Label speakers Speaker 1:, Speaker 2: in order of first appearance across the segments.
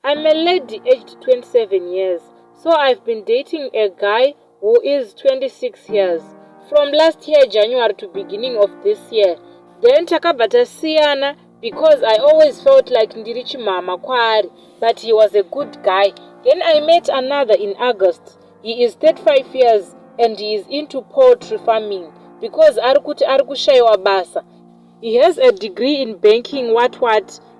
Speaker 1: I'm a lady aged 27 years, so I've been dating a guy who is 26 years. From last year January to beginning of this year. Then takabva tasiyana because I always felt like ndiri chimhama kwaari, but he was a good guy. Then I met another in August. He is 35 years and he is into poultry farming because arikuti arikushayiwa basa. He has a degree in banking, what,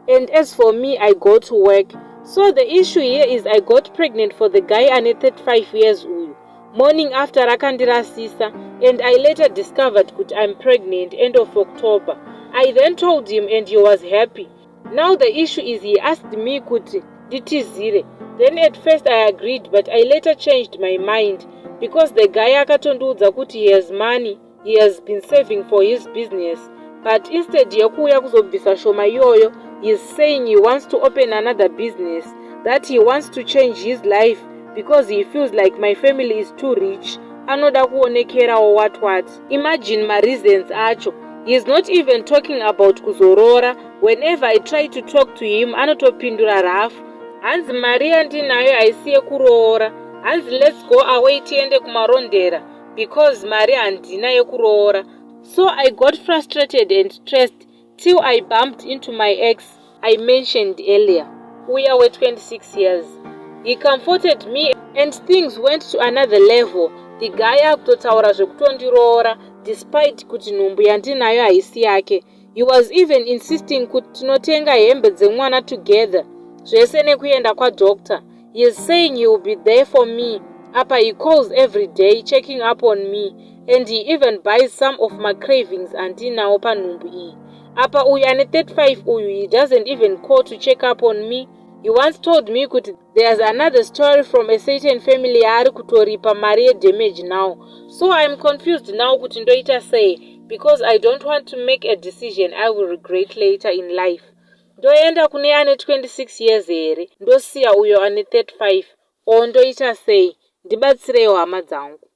Speaker 1: and as for me, I go to work. So the issue here is I got pregnant for the guy ane 35 years uyu. Morning after Akandiitisa, and I later discovered that I'm pregnant end of October. I then told him and he was happy. Now the issue is he asked me kuti ditizire. Then at first I agreed, but I later changed my mind because the guy akatondiudza kuti he has money, he has been saving for his business. But instead yekuuya kuzobvisa shoma iyoyo, he is saying he wants to open another business, that he wants to change his life because he feels like my family is too rich. Anoda kuonekera or what. Imagine my reasons acho. He is not even talking about Kuroora. Whenever I try to talk to him, anotopindura rough. Hanzi Maria ndinayo aisiye Kuroora. Hanzi let's go away tiende kumarondera because Maria handina yekuroora. So I got frustrated and stressed till I bumped into my ex I mentioned earlier. We were 26 years. He comforted me and things went to another level. The guy akutotaura zvekutondiroora despite kuti nhumbu yandinayo haisi yake. He was even insisting kuti tinotenga hembe dzemwana together. Zvese nekuenda kwadoctor. He is saying he will be there for me. Apa he calls every day checking up on me. And he even buys some of my cravings andinawo panhumbu iyi. Apa uyu ane 35 uyu, he doesn't even call to check up on me. He once told me kuti there's another story from a certain family yaari kutoripa mari yedamage now. So I'm confused now kuti ndoita sei because I don't want to make a decision I will regret later in life. Ndoenda kune ane 26 years here, ndosiya uyo ane 35, o ndoita sei? Ndibatsirewo hama dzangu.